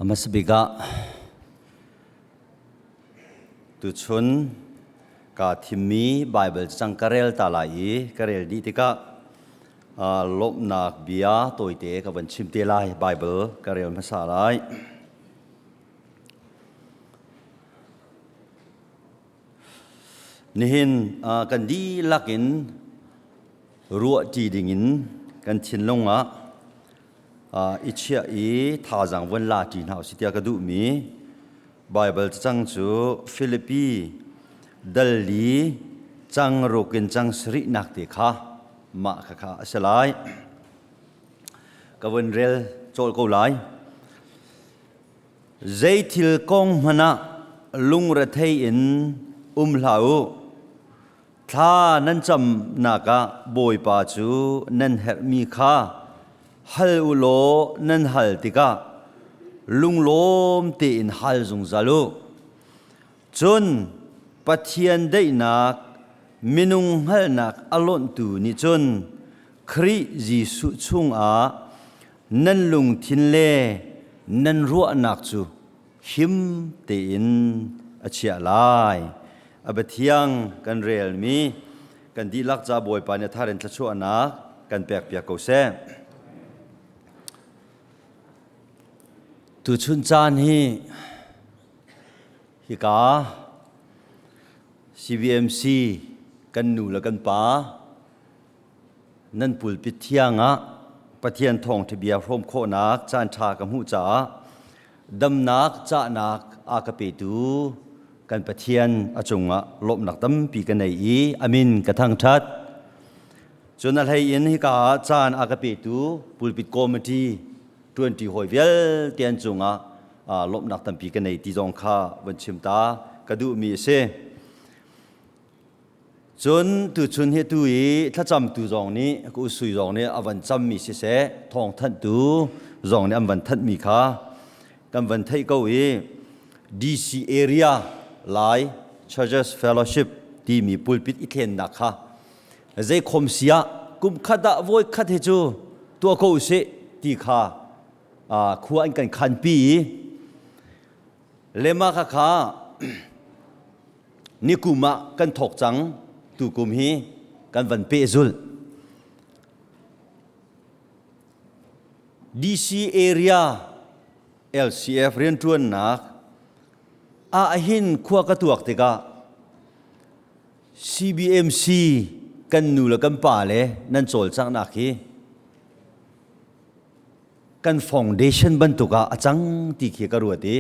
Hmasa bik ah tuchun kaa thimmi Baibal cang ka rel ta lai i ka rel dih tikah lawmhnak bia tawite ka van chim te lai. Baibal ka rel hmasa lai. Nihin kan dihlak in ruahṭi dingin kan thinlung ah i chiah i thazaang von la ṭi hna usih tiah ka duhmi Baibal cacang cu Filipi dal li cang ruk in cang sarihnak te kha mah khakha a si lai. Ka vun rel cawlh ko lai. Zei thil kong hmanh ah lungrethei in um hlah u. Thla nan camnak ah Bawipa cu nan herhmi kha hal u law nan hal tikah lunglawm tein hal zungzal u. Cun Pathian daihnak minung hngalhnak a lawnhtu nih cun Khrih Jesuh chungah nan lungthin le nan ruahnak cu him tein a chiah lai. A biathiang kan relmi kan dihlak ca Bawipa nih a thar in thluachuahnak kan pekpiak ko seh. Tuchun caan hi hika CBMC kan nu le kan pa nan pulpit thiang ah Pathian thawngṭha bia hrawm khawhnak caanṭha ka hmuh caah damnak cahnak a ka petu kan Pathian a cungah lawmhnak tampi ka nei i amin ka thangṭhat. Cun a hlei in hika ah caan a ka petu pulpit committee ṭuanṭi hawi vialte an cungah lawmhnak tampi ka nei ti zong kha von chim ta ka duhmi a si. Cun tuchun hi tu i thlacamtu zong nih ka usui zong nih a van cammi siseh thawngthanhtu zong nih an van thanhmi kha kan van theih ko i DC area Lai Churches Fellowship timi pulpit i thlennak kha zei khom si ah kum khat ah voi khat hi cu tuah ko usih ti kha khua an kan khanpi i lema kha kha Nikum ah kan thawk cang, tukum hi kan van pehzulh. DC area LCF rianṭuannak ah hin khua ka tuak tikah CBMC kan nu le kan pa le nan cawlcanghnak hi kan foundation bantuk ah a cang ti khi ka ruat i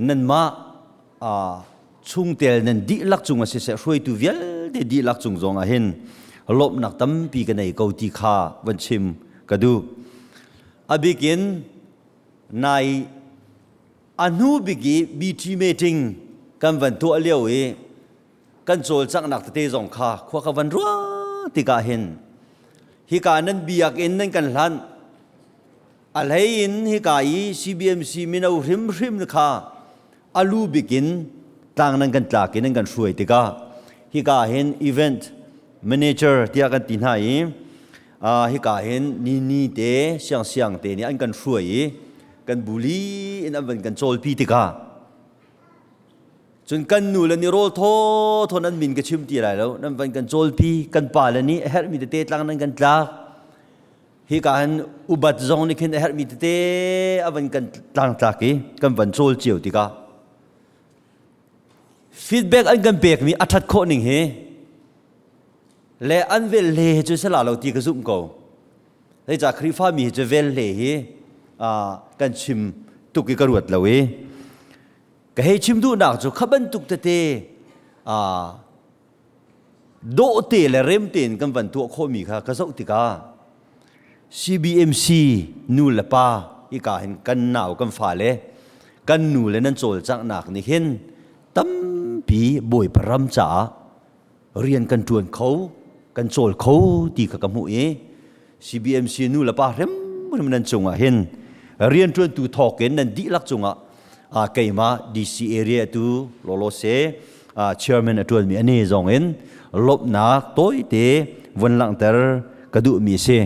nanmah chungtel nan dihlak cung ah siseh hruaitu vialte dihlak cung zong ah hin lawmhnak tampi ka nei ko ti kha van chim ka duh. A bik in nai a hnu bik i BT meeting kan van tuah lio i kan cawlcanghnak tete zong kha khua ka van ruah tikah hin hika nan biakinn nan kan hlanh A hlei in hika i CBMC mino hrimhrim kha a lu bik in tlang nan kan tlak in nan kan hruai tikah hika hin event manager tiah kan ti hna i hika hin ni ni te siang siang te nih an kan hruai i kan buli in an van kan cawlpi tikah cun kan nu le nih rawl thaw thaw nan min ka chim ti lai lo nan van kan cawlpi kan pa le nih a herhmi tete tlang nan kan tlak Hika hin ubat zong nih khin a herhmi tete a van kan tlangtlak i kan van cawl cio tikah feedback an kan pekmi a ṭhat khawh ning hi le an vel hle hi cu sala lo ti ka zumh ko. Zeicah Khrihfa mi hi cu vel hle hi kan chim tuk i ka ruat lo i ka hei chim duhnak cu kha bantuk tete dawhte le rem tein kan van tuah khawhmi kha ka zoh tikah CBMC nu le pa hika hin kan nau kan fale kan nu le nan cawlcanghnak nih hin tampi Bawipa ram caah rian kan ṭuan kho kan cawl kho ti kha ka hmuh i CBMC nu le pa hrimhrim nan cungah hin rianṭuantu thawk in nan dihlak cungah keimah DC area tu lawlaw se chairman a ṭuanmi ani zong in lawmhnak tawite vun langhter ka duhmi si.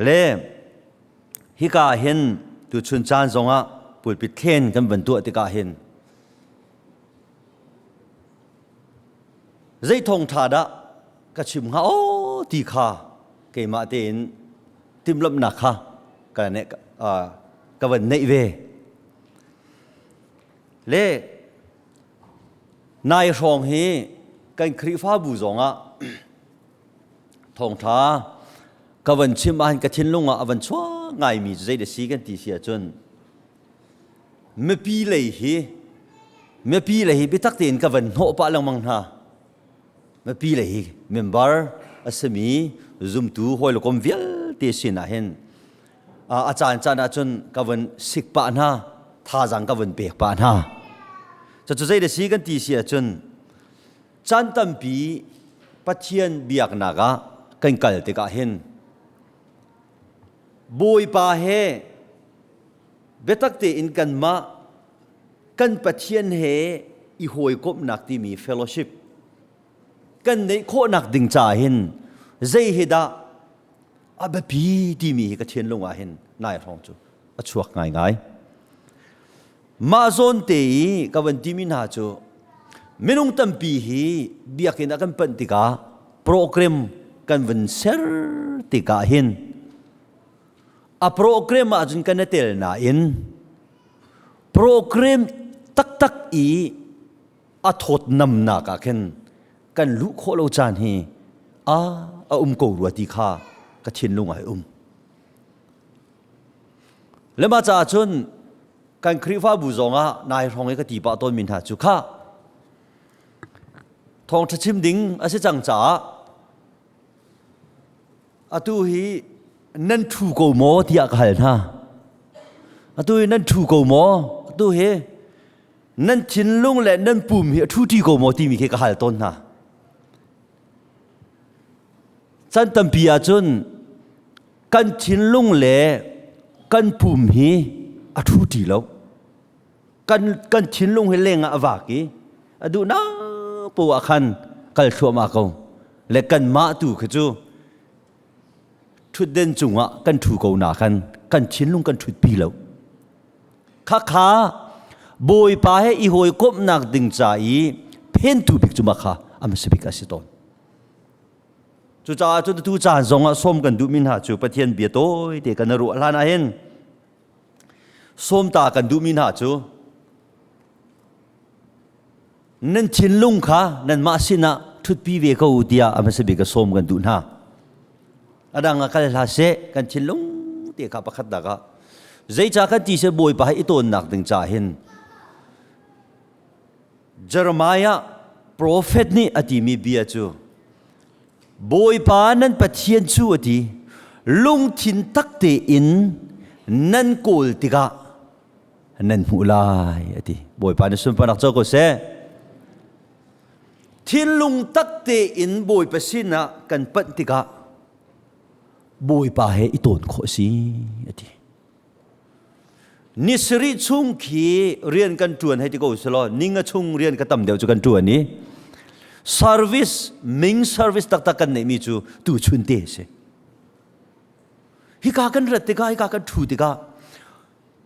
Le hika hin Tuchun caan zongah pulpit thlen kan van tuah tikah hin zei thawngṭha dah ka chim hnga aw ti kha keimah tein timhlamhnak kha ka ne ka van neih ve. Le nai hrawng hi kan Khrihfabu zongah thawngṭha ka van chim ahhin ka thinlung ah a van chuak ngaimi cu zei da si kan ti si ahcun mipi lei hi mipi lei hi biatak tein ka van hnawh pah lengmang hna. Mipi lei hi member a simi zumtu hawi le kom vialte sin ah hin a caan caan ahcun ka van sik pah hna, thazaang ka van pek pah hna. Cucu zei da si kan ti si ahcun caan tampi Pathian biaknak ah kan kal tikah hin Bawipa he biatak tein kanmah kan Pathian he i hawikomhnak timi fellowship kan neih khawhnak ding caah hin zei hi dah a biapi timi hi ka thinlung ah hin nai hrawng cu a chuak ngaingai. Mah zawn te i ka van timi hna cu minung tampi hi biakinn ah kan panh tikah program kan van ser tikah hin a program ahcun kan i tel nain program taktak i a thawtnamnak ah khin kan luh khawh lo caan hi a a um ko rua ti kha ka thinlung ah a um. Le mah caah cun kan Khrihfabu zong ah nai hrawng i ka ti pah tawnmi hna cu kha thawngṭha chim ding a si cang caah atu hi nan ṭhu ko maw tiah ka hal hna. Atu hi nan ṭhu ko maw? Atu hi nan thinlung le nan pum hi a ṭhuṭi ko maw timi khi ka hal tawn hna. Chan tampi ahcun kan thinlung le kan pum hi a ṭhuṭi lo. Kan, kan thinlung hi leng ah a vak i a duhnak poah ah khan kal thluahmah ko. Le kanmah tu khi cu ṭhutden cungah kan ṭhu ko na khan kan thinlung kan ṭhutpi lo. Khakha Bawipa he i hawikomhnak ding ca i phentu bik cu mah kha a hmasa bik a si tawn. Cucaah cun tu caan zongah sawm kan duhmi hna cu Pathian bia tawite kan ruah hlan ah hin sawmta kan duhmi hna cu nan thinlung kha nanmah sinah ṭhutpi ve ko tiah a hmasa bik a sawm kan duh hna. A dang ah kal hlah seh kan thinlung te kha pakhat dak ah zeicah kan ti seh Bawipa he i tawnnak ding ca hin Jeremiah profet nih a timi bia cu Bawipa nan Pathian cu a ti lungthin tak tein nan kawl tikah nan hmuh lai a ti. Bawipa nih sunparnak co ko seh. Thinlung tak tein Bawipa sinah kan panh tikah Bawipa he i tawn khawh si a ti. Ni sarih chung khi rian kan ṭuan hei ti ko selaw ninga chung rian ka tam deuh cu kan ṭuan i service ming service taktak kan neihmi cu tuchun te a si. Hika kan rat tikah hika kan ṭhu tikah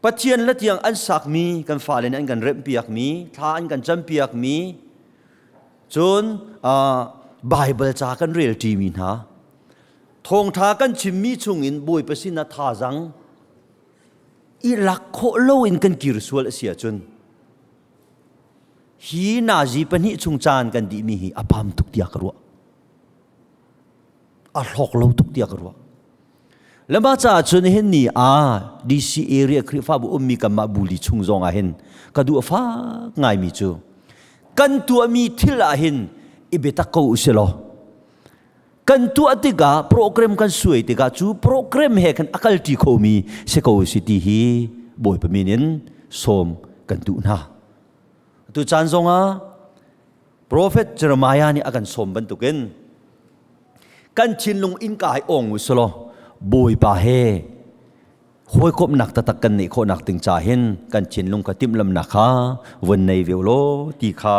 Pathian le tiang an sakmi kan fale nih an kan remhpiakmi thla an kan campiakmi cun Bible ca kan rel ṭimi hna thawngṭha kan chimmi chungin Bawipa sinah thazang i lak khawh loin kan kir sual a si ahcun hi nazi pahnih chung caan kan dihmi hi a pam tuk tiah ka ruah. A hlawk lo tuk tiah ka ruah. Le mah caah cun hin ni ah DC area Khrihfabu ummi kanmah buli chung zong ah hin ka duh a fak ngaimi cu kan tuahmi thil ah hin i biatak ko usih law kan tuah tikah program kan suai tikah cu program he khan a kalṭi khomi si ko si ti hi Bawipa min in sawm kan duh hna. Tu caan zongah Prophet Jeremiah nih a kan sawm bantukin kan thinlung innka hi ong u selaw Bawipa he hawikomhnak taktak kan neih khawhnak ding ca hin kan thinlung kha timhlamnak kha vun nei ve law ti kha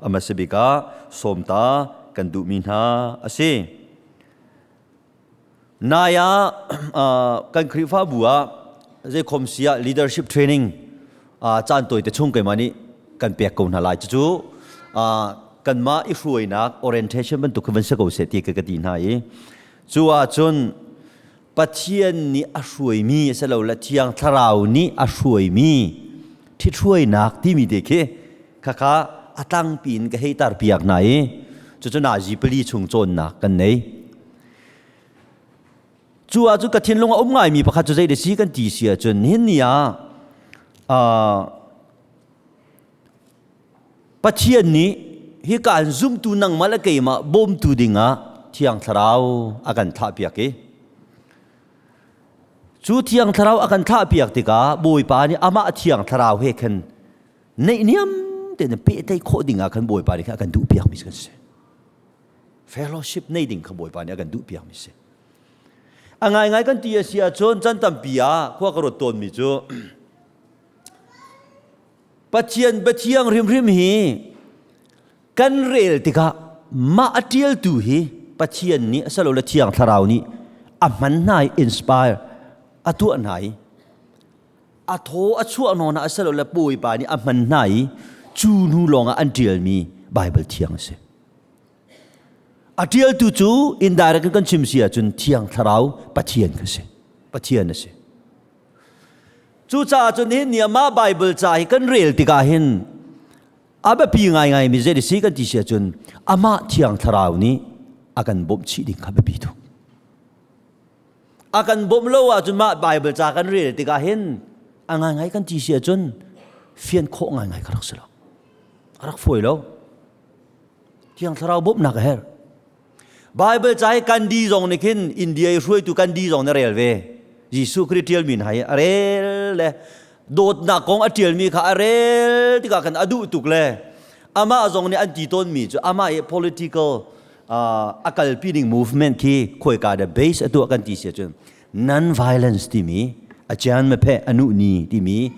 a hmasa bik ah sawmta kan duhmi hna a si. Nai ah kan Khrihfabu ah Zeikhom si ah leadership training caan tawi te chung keimah nih kan pek ko hna lai. Cucu kanmah i hruainak orientation bantuk khi van si ko seh ti ka ti hna i cu ahcun Pathian nih a hruaimi a si lo le Thiang Thlarau nih a hruaimi ṭhithruainak timi te khi khakha a tlangpi in ka hei tarpiak hna i cucu nazi pali chung cawnnak kan nei. Cu ahcun ka thinlung a um ngaimi pakhat cu zei si kan ti si ahcun hin ni ah Pathian nih hika an zumtu nangmah le keimah bawmtu dingah Thiang Thlarau a kan thlahpiak i cu Thiang Thlarau a kan thlahpiak tikah Bawipa nih amah Thiang Thlarau he khan neihniam tein pehtlaih khawh dingah khan Bawipa nih khan a kan duhpiakmi kan si. Fellowship nei ding kha Bawipa nih a kan duhpiakmi si. A ngaingai kan ti a si ahcun chan tampi ah khua ka ruat tawnmi cu Pathian biathiang hrimhrim hi kan rel tikah mah a ṭialtu hi Pathian nih asilole Thiang Thlarau nih a hman hna i inspire a tuah hna i a thaw a chuah nawn ah asilole Bawipa nih a hman hna i cu hnu lawngah an ṭialmi Baibal thiang a si. A ṭialtu cu indirect in kan chim si ahcun Thiang Thlarau Pathian kha si. Pathian a si. Cucaah cun nihin ni ah mah Baibal ca hi kan rel tikah hin a biapi ngaingai mi zei si kan ti si ahcun amah Thiang Thlarau nih a kan bawmh chih ding kha biapi tuk. A kan bawmh lo ahcun mah Baibal ca kan rel tikah hin a ngaingai kan ti si ahcun fian khawh ngaingai ka rak si lo. A rak fawi lo. Thiang Thlarau bawmhnak a herh. Bible ca hi Gandhi zong nih khin India i hruaitu Gandhi zong nih a rel ve. Jesuh Khrih ṭialmi hna hi a rel le dawtnak kong a ṭialmi kha a rel tikah khan a duh tuk le amah zong nih an ti tawnmi cu amah i political a kalpi ding movement khi khawika dah base a tuah kan ti si ahcun non-violence timi a cian maphe a nuh ni timi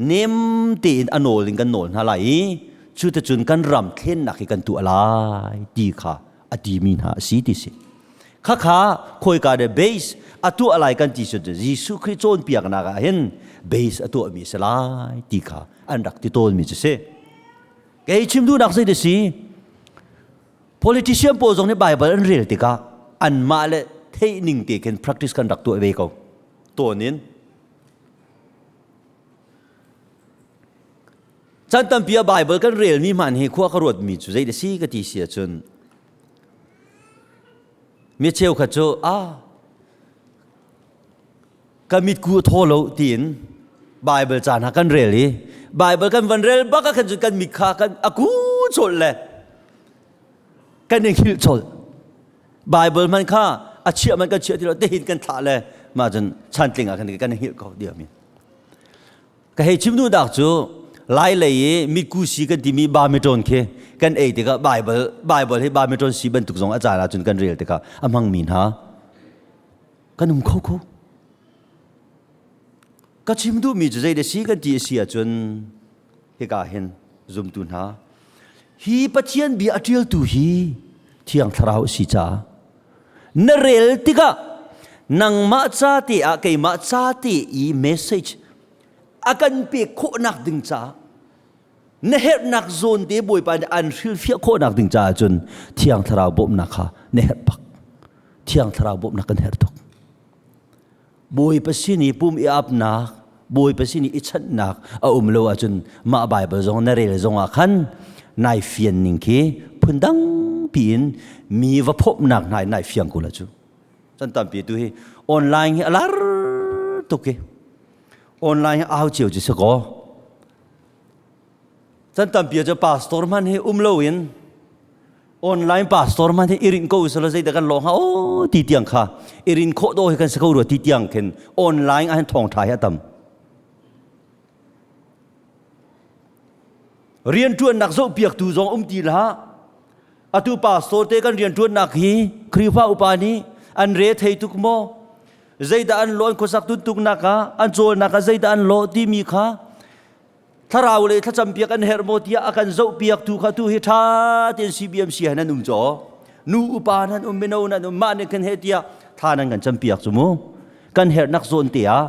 nem tein a nawl in kan nawl hna lai i cuticun kan ram thlennak hi kan tuah lai ti kha a timi hna a si ti si khakha khawika de base a tuah lai kan ti cu Jesuh Khrih cawnpiaknak ah hin base a tuahmi si lai ti kha an rak ti tawnmi cu si kei chim duhnak zei si politician pawl zong nih Bible an rel tikah anmah le theih ning te khin practice kan rak tuah ve ko tawn in Chan tampi ah Baibal kan relmi hman hi khua ka ruatmi cu zei si ka ti si ahcun mi cheukhat cu ah ka mitku a thaw lo tiin Baibal ca hna kan rel i Baibal kan van rel bak ah khan cun kan mit kha kan a ku colh le kan i hngilh colh. Bible hman kha a chiah man kan chiah ti lo tehin kan thlah le mah cun chantling ah khan kan hngilh ko diam in ka hei chim nu dak cu lai lei i mitku si kan timi bamiṭawn khi kan ei tikah Bible Bible hi bamiṭawn si bantuk zong a caan ahcun kan rel tikah a hmangmi hna kan um kho kho ka chim duhmi cu zei da si kan ti a si ahcun hika hin zumtu hna hi Pathian bia a ṭialtu hi Thiang Thlarau a si caah na rel tikah nangmah ca te ah keimah ca te i message a kan pek khawhnak ding caah na herhnak zawn te Bawipa nih an hrilhfiah khawhnak ding caah cun Thiang Thlarau bawmhnak kha na herh bak Thiang Thlarau bawmhnak kan herh tuk Bawipa sin i pum i apnak, Bawipa sin i i chanhnak a um lo ahcun mah Baibal zong na rel zong ah khan nai fian ning khi phundang piin mi va phawmhnak hna in nai fiang ko la cu. Chan tampi tu hi online hi a lar tuk hi. Online hi au cio ci si ko. Chan tampi cu pastor hman hi um lo in online pastor man hi irin ko sala zei da kan lo ha o ti tiang kha irin kho do hi kan se ko ro ti tiang khin online ah hin thong tha hi atam rian tuan nak zo piak tu zong um ti la atu pastor te kan rian tuan nak hi khrifa upa ni an re thei tuk mo zeidah an lo an khuasak tun tuk nak ah an chawl nak ah zeidah an lo ti mi kha Thlarau le thlacam piak an herh maw tiah a kan zohpiak tu kha tu hi ṭha tein CBMC han an um caw. Nu upa nan um mino nan um mah nih kan he tiah thla nan kan campiak cu mu. Kan herhnak zawn te ah.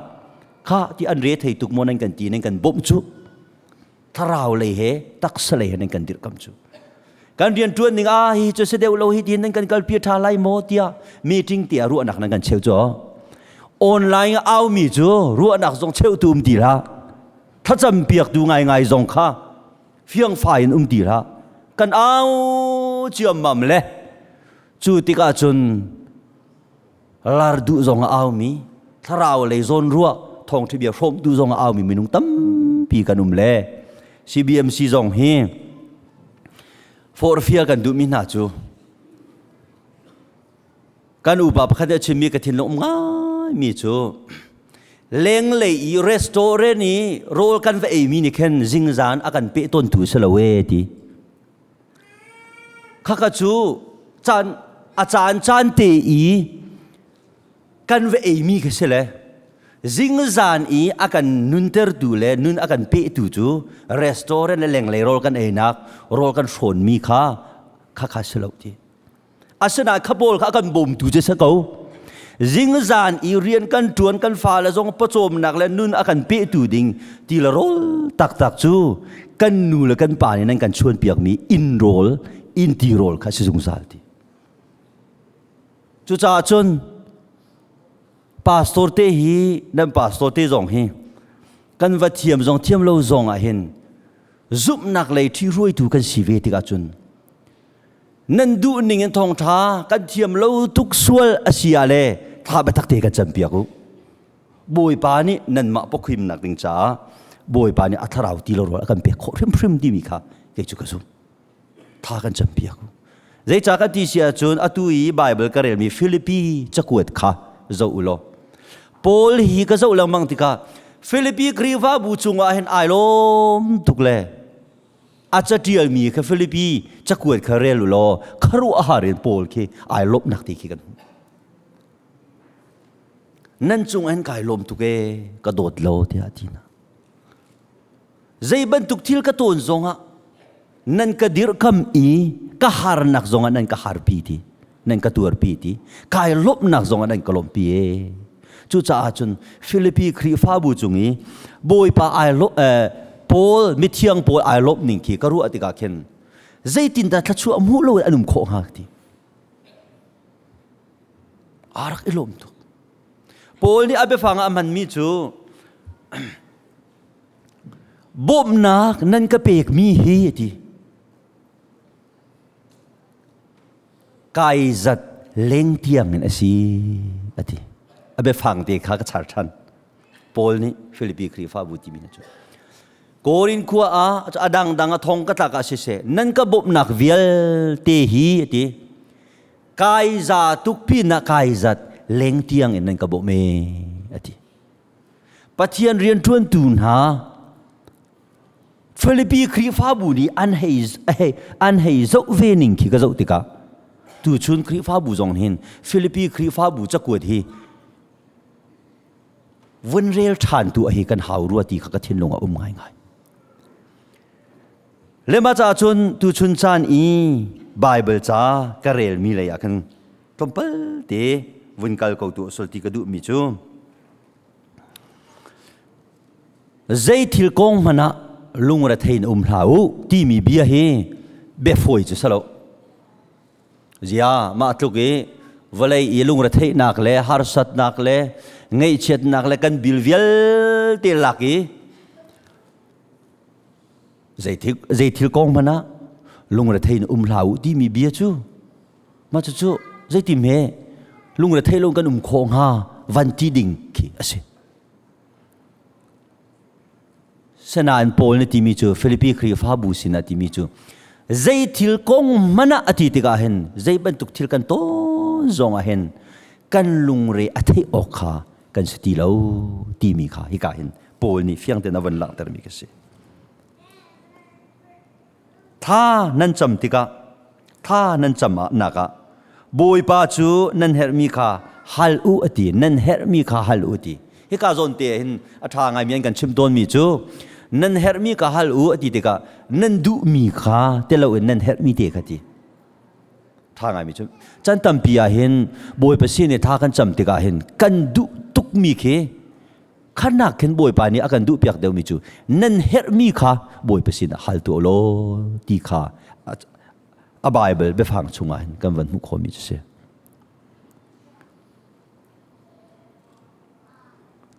Kha ti an re thei tuk maw nan kan ti nan kan bawmh cu. Thlarau lei he taksa lei he nan kan dirhkamh cu. Kan rian ṭuan ning ah hi cu si deuh lo hi tin nan kan kalpi ṭha lai maw tiah meeting tiah ruahnak nan kan cheu cu. Online au mi cu ruahnak zong cheutu um ti hlah. Thlacam piaktu ngaingai zong kha fiangfai in um ti hlah. Kan au ciammam le cu tikah cun lar duh zong a aumi thlarau lei zawn ruah thawngṭha bia hrawm duh zong a aumi minung tampi kan um le CBMC zong hi forhfial kan duhmi hna cu kan upa pakhat a chimmi ka thinlung um ngaimi cu lenglei i restaurant i rawl kan va eimi nih khin zingzan a kan peh tawntu si lo e ti Khakha cu caan a caan caan te i kan va eimi kha si le zingzan i a kan nuntertu le nun a kan pehtu cu restaurant le lenglei rawl kan einak rawl kan hrawnmi kha khakha si lo ti. Asinain kha pawl kha a kan bawmtu cu si ko. Zingzan i rian kan ṭuan kan fale zong pawcawmnak le nun a kan pehtu ding ti le rawl taktak cu kan nu le kan pa nih nan kan chuanpiakmi inn rawl inn ti rawl kha si zungzal ti. Cucaah cun pastor te hi nan pastor te zong hi kan va thiam zong thiam lo zong ah hin zumhnak lei ṭhihruaitu kan si ve tikah cun Nan duh ning in thawngṭha kan thiam lo tuk sual a si ah le thla biatak te kan campiak u. Bawipa nih nanmah pawkhimnak ding caah Bawipa nih a thlarau ti lo rawl a kan pek khawh hrimhrim timi kha kei cu ka zumh. Thla kan campiak u. Zeicah kan ti si ahcun atu i Baibal ka relmi Filipi cakuat kha zoh u law Paul hi ka zoh lengmang tikah Filipi Khrihfabu cungah hin ai lawm tuk le A caṭialmi kha Filipi cakuat kha rel u law khuaruahhar in Paul khi ai lawmhnak ti khi kan hmuh. Nan cung hin kai lawm tuk ee, ka dawt lo tiah a ti hna. Zei bantuk thil ka tawn zongah nan ka dirhkam i ka harnak zongah nan ka harpi ti, nan ka tuarpi ti, kai lawmhnak zongah nan ka lawmhpi ee. Cucaah cun Filipi Khrihfabu cung i Bawipa ai Paul mithiang Paul ai lawmh ning khi ka ruah tikah khin zeitindah thluachuah hmuh lo in an um khawh hnga ti. Aa rak i lawm tuk. Paul nih a biafang ah a hmanmi cu bawmhnak nan ka pekmi hi a ti. Kai zat leng tiang in a si a ti. A biafang te kha ka char ṭhan. Paul nih Filipi Khrihfabu timi hna cu Korin khua ah a dangdang a thong ka tlak ah siseh nan ka bawmhnak vialte hi a ti. Kai za tuk pin ah kai zat leng tiang in nan ka bawmh e a ti. Pathian rianṭuantu hna Filipi Khrihfabu nih an hei an hei zoh ve ning khi ka zoh tikah tuchun Khrihfabu zong hin Filipi Khrihfabu cakuat hi vun rel ṭhan tu hi kan hau rua ti kha ka thinlung a um ngaingai. Lema ca cun tuchun caan i Bible ca ka relmi lei ah khan tlawmpal te vun kal ko tu sul ti ka duhmi cu Zei thil kong hmanh ah lungrethei in um hlah u timi bia hi biafawi cu si lo. Zia mah tluk i vawlei i lungretheihnak le harsatnak le ngaihchiatnak le kan bil vialte lak i zei thil kong hmanh ah lungrethei in um hlah u timi bia cu mah cucu zeitim he lungrethei lo kan um khawh hnga van ti ding khi a si. Sanain Paul nih timi cu Filipi Khrihfabu sinah timi cu zei thil kong hmanh ah a ti tikah hin zei bantuk thil kan tawn zong ah hin kan lungre a theih awk kha kan si ti lo timi kha hika hin Paul nih fiang tein a von langhtermi ka si. Thla nan cam tikah thla nan cam ah nak ah Bawipa cu nan herhmi kha hal u a ti nan herhmi kha hal u ti hika zawn te hin a ṭha ngaimi an kan chim tawnmi cu nan herhmi kha hal u a ti tikah nan duhmi kha ti loin nan herhmi te kha ti ṭha ngaimi cu chan tampi ah hin Bawipa sin i tha kan cam tikah hin kan duh tukmi khi. Khanak khin Bawipa nih a kan duhpiak deuhmi cu nan herhmi kha Bawipa sinah hal tuah law ti kha a Bible biafang chungah hin kan van hmuh khawhmi cu si.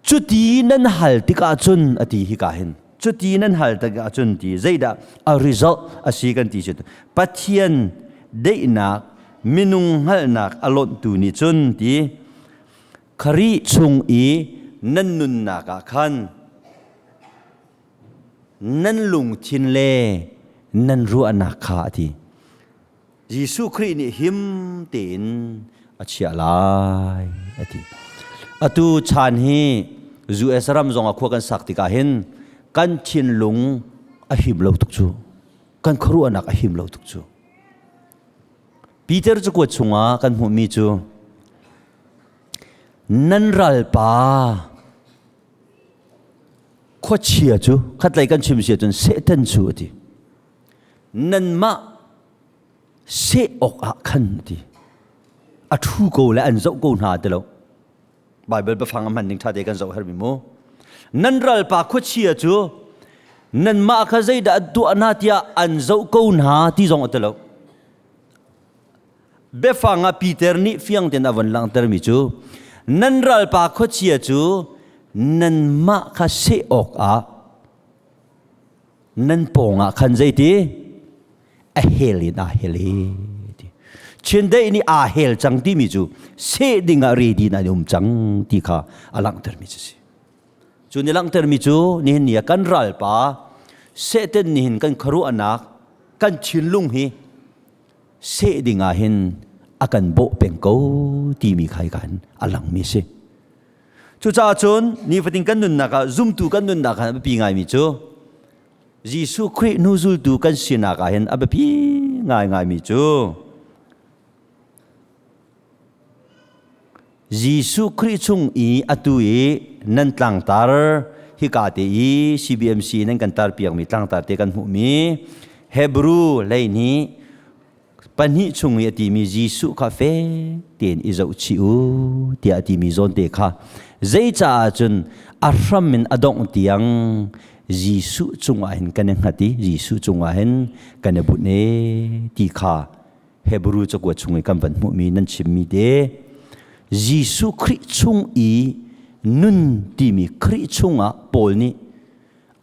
Cuti nan hal tikah cun a ti hika hin cuti nan hal tikah cun ti zeidah a result a si kan ti cu Pathian daihnak minung hngalhnak a lonhtu nih cun ti Khrih chung i nan nunnak ah khan nan lungthin le nan ruahnak kha a ti. Jesuh Khrih nih him tein a chiah lai a ti. Atu chan hi US ram zong ah khua kan sak tikah hin kan thinlung a him lo tuk cu. Kan khuaruahnak a him lo tuk cu. Peter cakuat chungah kan hmuhmi cu nan ralpa khuachia cu khatlei kan chim si ahcun Satan cu a ti. Nanmah seh awk ah khan a ti. A ṭhu ko le an zoh ko hna ti lo. Bible biafang a hman ning ṭha te kan zoh hermi mu. Nan ralpa khuachia cu nanmah kha zeidah an tuah hna tiah an zoh ko hna ti zong a ti lo. Biafang ah Peter nih fiang tein a von langhtermi cu nan ralpa khuachia cu nanmah kha seh awk ah nan pawngah khan zeiti a hel in aa hel i ti chindeih nih aa hel cang timi cu seh ding ah ready in an um cang ti kha a langhtermi cu si cu ni langhtermi cu nihin ni ah kan ralpa sehten nihin kan khuaruahnak kan thinlung hi seh ding ah hin a kan bawh peng ko timi kha kan a langmi si Cucaah cun nifatin kan nunnak ah zumtu kan nunnak ah a biapi ngaimi cu Jesuh Khrih hnu zultu kan sinak ah hin a biapi ngaingaimi cu Jesuh Khrih chung i atu i nan tlangtar hika te i CBMC nan kan tarpiakmi tlangtar te kan hmuhmi Hebrew lei nih pahnih chung i a timi Jesuh kha fek tein i zohchih u tiah a timi zawnte kha zeicaah cun a hram in a dongh tiang Jesuh cungah hin kan i hngat i Jesuh cungah hin kan i bunh e ti kha Hebrew cakuat chung i kan van hmuhmi nan chimmi te Jesuh Khrih chung i nun timi Khrih chungah Paul nih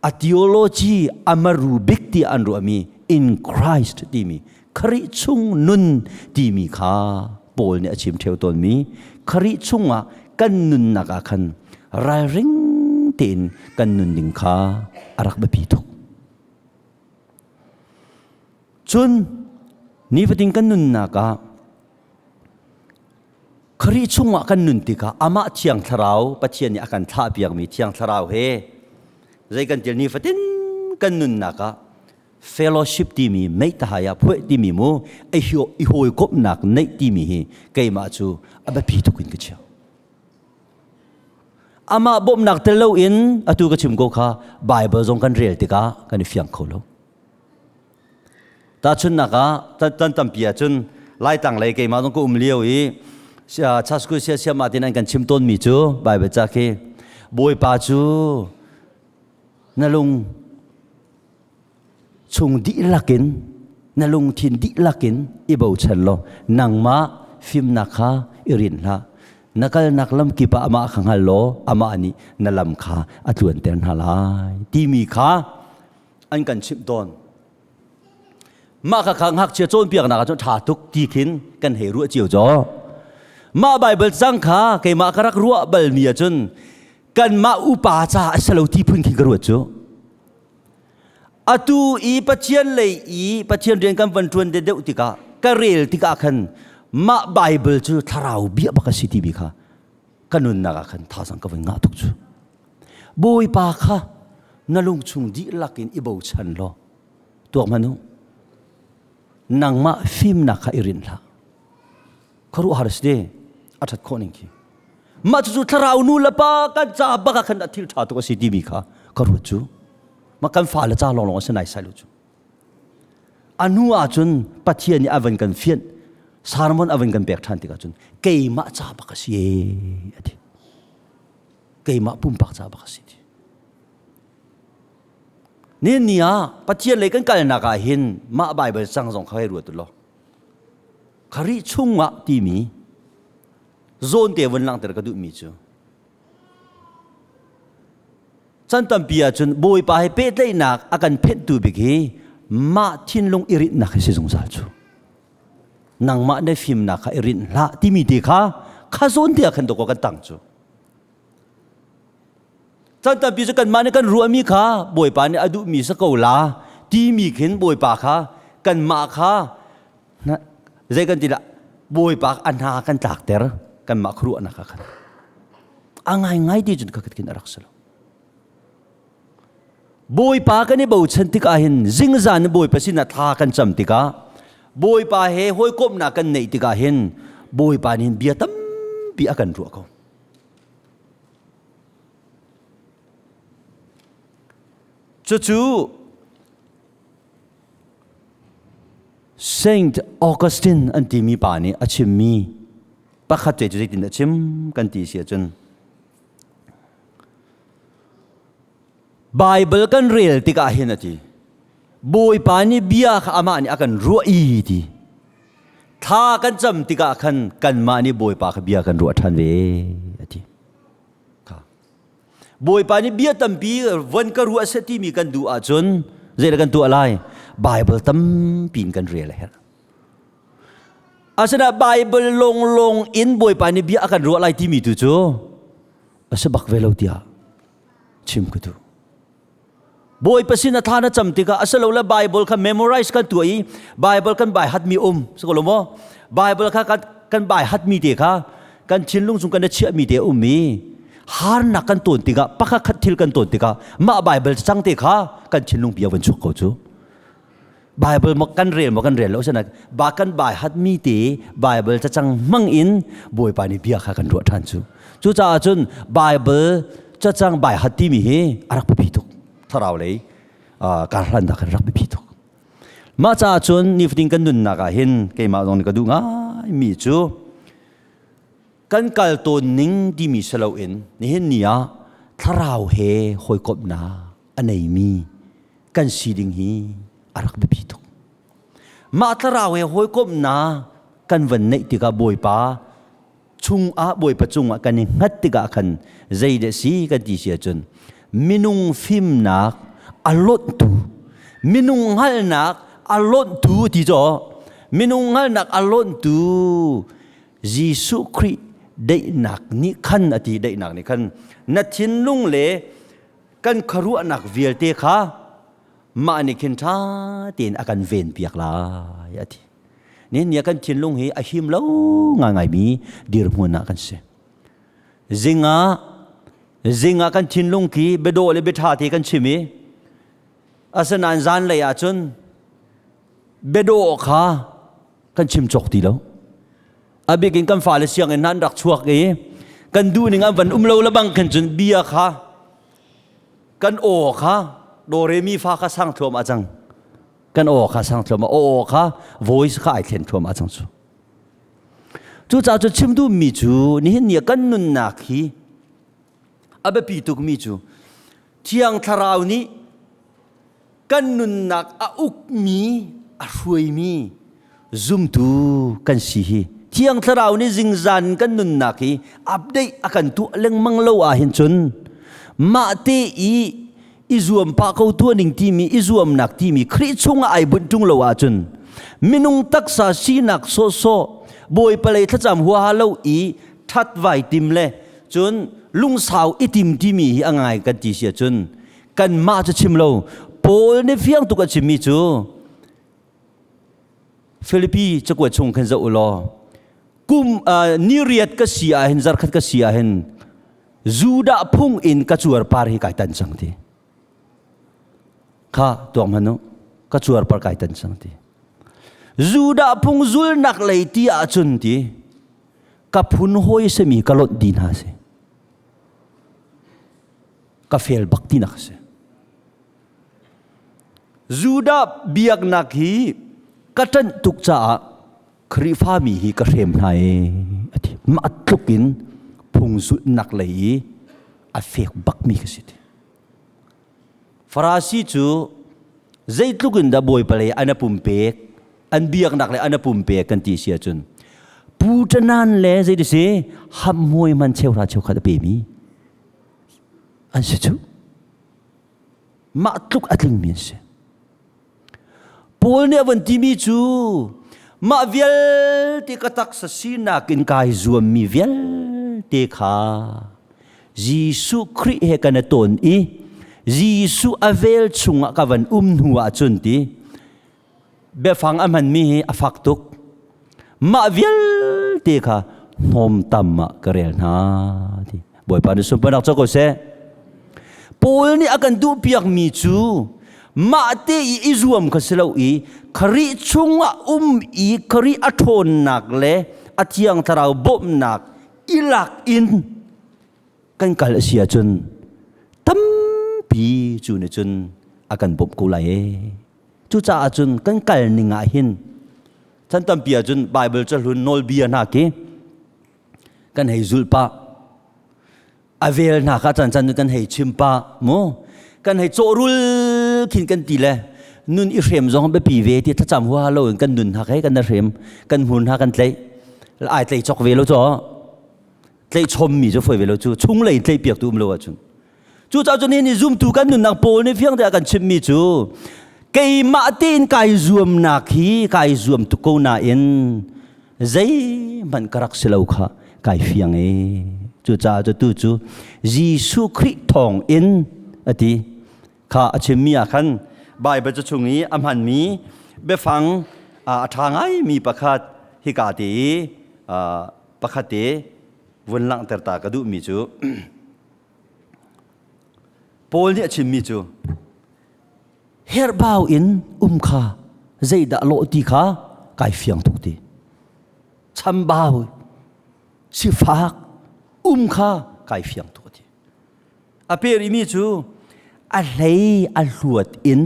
a theology a maru bik tiah an ruahmi in Christ timi Khrih chung nun timi kha Paul nih a chim theo tawnmi Khrih chungah kan nunnak ah khan ralring tein kan nun ding kha a rak biapi tuk. Cun nifatin kan nunnak ah Khrih chungah kan nun tikah amah Thiang Thlarau Pathian nih a kan thlahpiakmi Thiang Thlarau he zei kan til nifatin kan nunnak ah fellowship timi meitahai ah phueh timi mu i hawikomhnak neih timi hi keimah cu a biapi tuk in ka chia. Amah bawmhnak tel loin atu ka chim ko kha Bible zong kan rel tikah kan i fiang kho lo. Tahchunhnak ah tan tampi ahcun Laitlang lei keimah zong ka um lio i Chasku sia siam ah tin an kan chim tawnmi cu Bible ca khi Bawipa cu na lung chung dihlak in na lungthin dihlak in i bochan law nangmah fimnak kha i rin hlah na kalnak lam kip ah amah kha hngal law amah nih na lam kha a tluanter hna lai timi kha an kan chimh tawn mah kha kha ngakchia cawnpiaknak ah cun ṭha tuk ti khin kan hei ruah cio caw mah Bible cang kha keimah ka rak ruah balmi ahcun kanmah upa ca a si lo ti phun khin ka ruat cu atu i Pathian lei i Pathian rian kan van ṭuan de deuh tikah ka rel tikah khan mah Bible cu thlarau bia bak a si timi kha ka nunnak ah khan thazang ka van ngah tuk cu Bawipa kha na lungchung dihlak in i bochan law tuak hmanh u. Nangmah fimnak kha i rinh hlah. Khuaruahhar si te a ṭhat khawh ning khi. Mah cucu thlarau nu le pa kan ca bak ah khan a thil ṭha tuk a si timi kha ka ruat cu. Mah kan fale ca lawnglawng a si nai sai lo cu. A hnu ahcun Pathian nih a van kan fianh sermon a van kan pek ṭhan tikah cun keimah ca bak a si e a ti. Keimah pumpak ca bak a si ti. Ni ni ah Pathian lei kan kalnak ah hin mah Bible cang zong kha hei ruat u law. Khrih chungah timi zawn te vun langhter ka duhmi cu Chan tampi ahcun Bawipa he pehtlaihnak a kan phenhtu bik hi mah thinlung i rinhnak hi si zungzal cu. Nangmah na fimnak kha i rinh hlah timi te kha kha zawn te ah khan dawkaw kan tang cu. Chan tampi cu kanmah nih kan ruahmi kha Bawipa nih a duhmi si ko la timi khin Bawipa kha kanmah kha zei kan ti dah Bawipa a hna kan tlakter kanmah khuaruahnak ah khan. A ngaingai ti cun kha khin a rak si lo. Bawipa kan i bochan tikah hin zingzan in Bawipa sinah thla kan cam tikah Bawipa he hawikomhnak kan neih tikah hin Bawipa nih bia tampi a kan ruah ko. Cucu Saint Augustine an timi pa nih a chimmi pakhat te cu zeitin a chim kan ti si ahcun Bible kan rel tikah hin a ti Bawipa nih bia kha amah nih a kan ruah i ti thla kan cam tikah khan kanmah nih Bawipa kha bia kan ruah ṭhan ve a ti Bawipa nih bia tampi von ka ruah seh timi kan duh ahcun zeidah kan tuah lai Bible tampi in kan rel a herh Asinain Bible lawnglawng in Bawipa nih bia a kan ruah lai timi tu cu a si bak ve lo tiah chim ka duh. Bawipa sin a thla na cam tikah asilole Bible kha memorize kan tuah i Bible kan bai hatmi um si ko lo maw? Bible kha kan, kan bai hatmi te kha kan thinlung chung kan i chiahmi te um i harnak kan tawn tikah pakhat khat thil kan tawn tikah mah Bible cang te kha kan thinlung bia van chuak ko cu. Bible maw kan rel maw kan rel lo sana ba kan bai hatmi te Bible cacang hmang in Bawipa nih bia kha kan ruah ṭhan cu. Cucaah cun Bible cacang bai hat timi hi a rak biapi tuk. Thlarau lei karhlannak kan rak biapi tuk. Mah caah cun nifatin kan nunnak ah hin keimah zong nih ka duh ngai mi cu kan kal tawn ning timi si loin nihin ni ah thlarau he hawikomhnak a neimi kan si ding hi a rak biapi tuk. Mah thlarau he hawikomhnak kan van neih tikah Bawipa chungah Bawipa cungah kan i hngat tikah khan zeidah si kan ti si ahcun minung fimnak a lonhtu minung hngalhnak a lonhtu ti caw minung hngalhnak a lonhtu Jesuh Khrih daihnak nih khan a ti daihnak nih khan na thinlung le kan khuaruahnak vialte kha mah nih khin ṭha tein a kan venpiak lai a ti. Nihin ni ah kan thinlung hi a him lo ngaingaimi dirhmun ah kan si. Zing ah zing ah kan thinlung khi biadawh le biaṭha te kan chim i asinain zanlei ah cun biadawh kha kan chim cawk ti lo. A bik in kan fale sianginn an rak chuak i kan duhning an van um lo le bang khin cun bia kha kan aw kha do re mi fa kha sang thluam a cang kan aw kha sang thluam aw kha voice kha ai thlen thluam a cang cu cucaah cu chim duhmi cu nihin ni kan nunnak hi a biapi tukmi cu thiang thlarau nih kan nunnak a ukmi a hruaimi zumtu kan si hi thiang thlarau nih zingzan kan nunnak hi update a kan tuah lengmang lo ah hin cun mah te i i zuam pah ko tuah ning timi i zuamnak timi Khrih chungah ai bunh ṭung lo ahcun minung taksa sinak sawhsawh Bawipa lei thlacam huaha lo i ṭhat vai tim le cun lungsau i tim timi hi a ngai kan ti si ahcun kanmah cu chim lo Paul nih fiang tuk a chimmi cu Filipi cakuat chung khan zoh u law kum ni riat ka si ah hin zarkhat ka si ah hin Judah phung in ka cuarpar hi kai tan cang ti kha tuak hmanh u ka cuarpar kai tan cang ti Judah phung zulnak lei ti ahcun ti ka phun hawi simi ka lonh di hna si ka fel bak tinak a si. Judah biaknak hi ka ṭanh tuk caah Khrihfami hi ka hrem hna i a ti. Mah tluk in phung zulhnak lei i A fek bakmi ka si ti. Farasi cu zeitluk in dah Bawipa lei an a pumpek, an biaknak le an a pumpek kan ti si ahcun pu ṭanan le zei si hamhmuai man cheuhra cheukhat a pemi an si cu. Mah tluk a tlingmi an si. Paul nih a van timi cu mah vialte ka taksa sinak in kai zuammi vialte kha Jesuh Khrih he kan i tawn i Jesuh a vel chungah ka van um hnu ahcun ti biafang a hmanmi hi a fak tuk. Mah vialte kha hnawmtam ah ka rel hna ti. Bawipa nih sunparnak co ko seh. Paul nih a kan duhpiakmi cu mah te i i zuam kha si lo i Khrih chungah um i Khrih a ṭhawnnak le a thiang thlarau bawmhnak i lak in kan kal a si ahcun tampi cu nih cun a kan bawmh ko lai ee. Cucaah cun kan kal ning ah hin chan tampi ahcun Bible cahlun nawlbia hna khi kan hei zulh pah a vel hna kha chan chan kan hei chim pah mu kan hei cawhrul khin kan ti le nun i hrem zong biapi ve ti thlacam hua lo in kan nun hna hei kan hrem kan hmur hna kan tlaih ai tlei chok ve lo cho tlaih chommi cu foi ve lo cu chunglei tlaih piak tu um lo ahcun Cucaah cun nihin zumtu kan nunnak Paul nih fiang te a kan chimhmi cu keimah tein kai zuamnak hi kai zuam tuk ko nain zeihmanh ka rak si lo kha kai fiang e. Cucaah cu tu cu Jesuh Khrih thawng in a ti kha a chimmi ah khan Baibal ca chung i a hmanmi biafang a ṭha ngaimi pakhat hika te i pakhat te vun langhter ta ka duhmi cu Paul nih a chimmi cu herhbau in um kha zeidah lawh ti kha kai fiang tuk ti. Chambau sifak um kha kai fiang tuk ti. A perimi cu a hlei a hluat in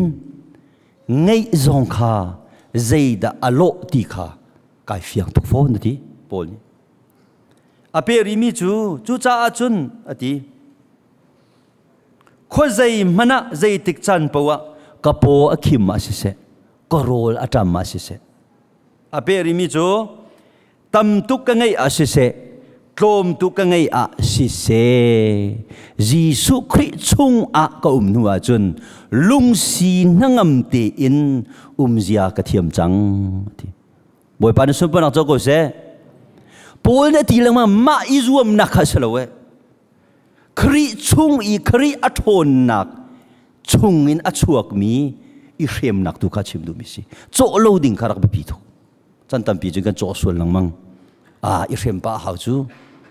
ngeih zong kha zeidah a lawh ti kha kai fiang tuk fawn a ti Paul nih. A pe rihmi cu cucaah cun a ti khuazei hmanh ah zeitik caan paoh ah ka paw a khim ah siseh ka rawl a ṭam ah siseh a pe rihmi cu tam tuk ka ngeih ah siseh tlawm tuk ka ngeih ah siseh Jesuh Khrih chung ah ka um hnu ahcun lungsi hnangam tein umzia ka thiam cang a ti. Bawipa na sunparnak co ko seh. Paul nih a ti lengmang mah i zuamnak kha si lo eh. Khrih chung i Khrih a ṭhawnnak chungin a chuakmi i hremnak tu kha chim duhmi si. Cawh lo ding kha rak biapi tuk. Chan tampi cun kan cawh sual lengmang. Ah, i hrem pah hau cu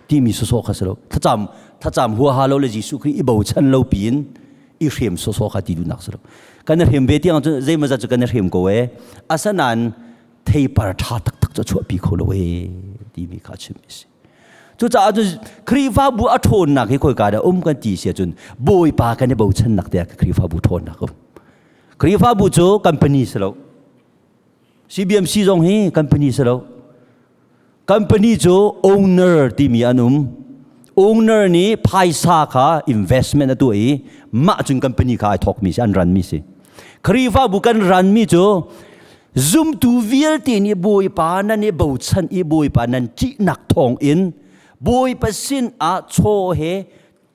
timi sawsawh kha si lo. Thlacam thlacam huaha lo le Jesuh Khrih i bochan lo piin i hrem sawsawh kha ti duhnak si lo. Kan i hrem ve tiang cun zeimawzat cu kan i hrem ko ee. Asanain theipar ṭha taktak cu a chuahpi kho lo ee timi kha a chimmi a si. Cucaah cun Khrihfabu a ṭhawnnak hi khoika dah um kan ti si ahcun Bawipa kan i bochannak te ah Khrihfabu ṭhawnnak um. Khrihfabu cu company si lo. CBMC zong hi company si lo. Company cu owner timi an um. Owner nih phaisa kha investment a tuah i mah cun company kha ai thawkmi si an ranmi si. Khrihfabu kan ranmi cu zumtu vialte nih Bawipa nan i bochan i Bawipa nan ṭihnak thawng in Bawipa sin ah chaw he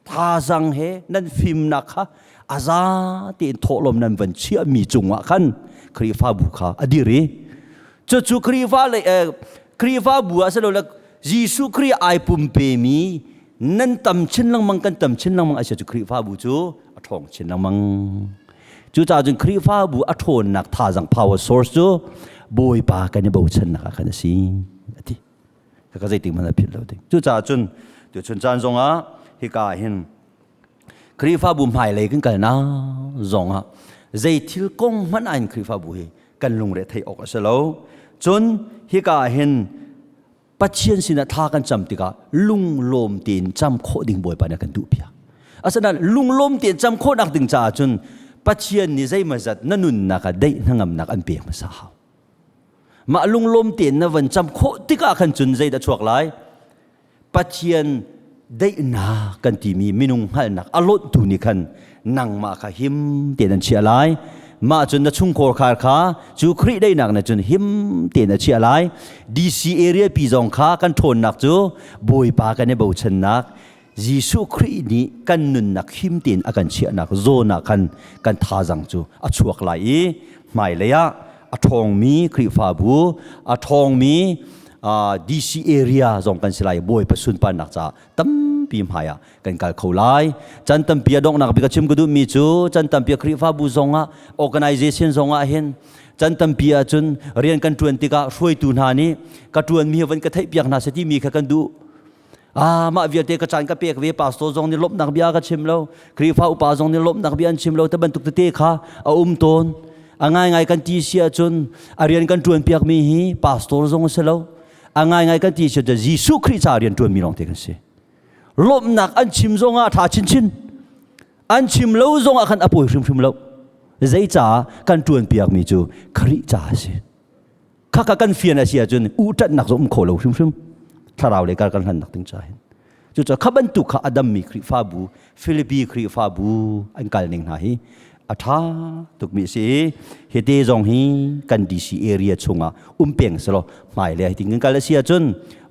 thazang he nan fimnak kha a za tein thawhlawm nan van chiahmi cungah khan Khrihfabu kha a dir i cucu Khrihfa le Khrihfabu ah silole Jesuh Khrih ai pumpemi nan tam chin lengmang kan tam chin lengmang a si cu Khrihfabu cu a ṭhawng chin lengmang. Cucaah cun Khrihfabu a ṭhawnnak thazang power source cu Bawipa kan i bochannak ah khan a si a ti. Ka zeitik hmanh a philh lo ding. Cucaah cun tuchun caan zongah hika ah hin Khrihfabu hmailei kan kalnak zongah zei thil kong hmanh ah hin Khrihfabu hi kan lungre theih awk a si lo. Cun hika ah hin Pathian sinah thla kan cam tikah lunglawm tein cam khawh ding Bawipa nih a kan duhpiak. Asinain lunglawm tein cam khawhnak ding caah cun Pathian nih zeimawzat na nunnak ah daih hnangamnak an pek hmasa hau. Mah lunglawm tein na van cam khawh tikah khan cun zeidah chuak lai? Pathian Daihnak kan timi minung hngalhnak a lonhtu nih khan nangmah kha him tein an chiah lai. Mah cun na chungkhar khar kha cu Khrih daihnak nih cun him tein a chiah lai. DC area pi zong kha kan ṭhawnnak cu Bawipa kan i bochannak Jesuh Khrih nih kan nunnak him tein a kan chiahnak zawn ah khan kan thazang cu a chuak lai i hmailei ah a ṭhawngmi Khrihfabu, a ṭhawngmi DC area zong kan si lai. Bawipa sunparnak caah tampi hmai ah kan kal kho lai. Chan tampi a donghnak bik a chim ka duhmi cu chan tampi a Khrihfabu zongah organization zongah hin chan tampi ahcun rian kan ṭuan tikah hruaitu hna nih ka ṭuanmi hi van ka theihpiak hna seh timi kha kan duh. Ah, mah vialte ka caan ka pek ve pastor zong nih lawmhnak bia ka chim lo Khrihfa upa zong nih lawmhnak bia an chim lo te bantuk tete kha a um tawn. A ngaingai kan ti si ahcun a rian kan ṭuan piakmi hi pastor zong a si lo. A ngaingai kan ti si ahcun Jesuh Khrih ca rian ṭuanmi lawng te kan si. Lawmhnak an chim zong ah ṭha chinchin, an chim lo zong ah khan a pawi hrimhrim lo. Zeicah kan ṭuan piakmi cu Khrih ca a si. Khakha kan fian a si ahcun uhṭanhnak zong um kho lo hrimhrim thlarau le kar kan hlannak ding ca hin. Cucaah kha bantuk kha a dammi Khrihfabu, Filipi Khrihfabu an kal ning hna hi a ṭha tukmi a si i hite zong hi kan DC area chungah um peng selaw hmailei ah hitin kan kal a si ahcun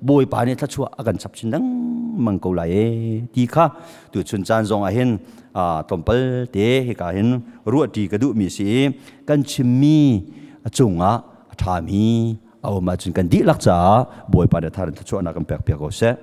Bawipa nih thluachuah a kan chap chin lengmang ko lai ee ti kha tuchun caan zong ah hin tlawmpal te hika hin ruahṭi ka duhmi a si i kan chimmi a cungah a ṭhami a um ahcun kan dihlak caah Bawipa nih thar in thluachuahnak kan pek piak ko seh.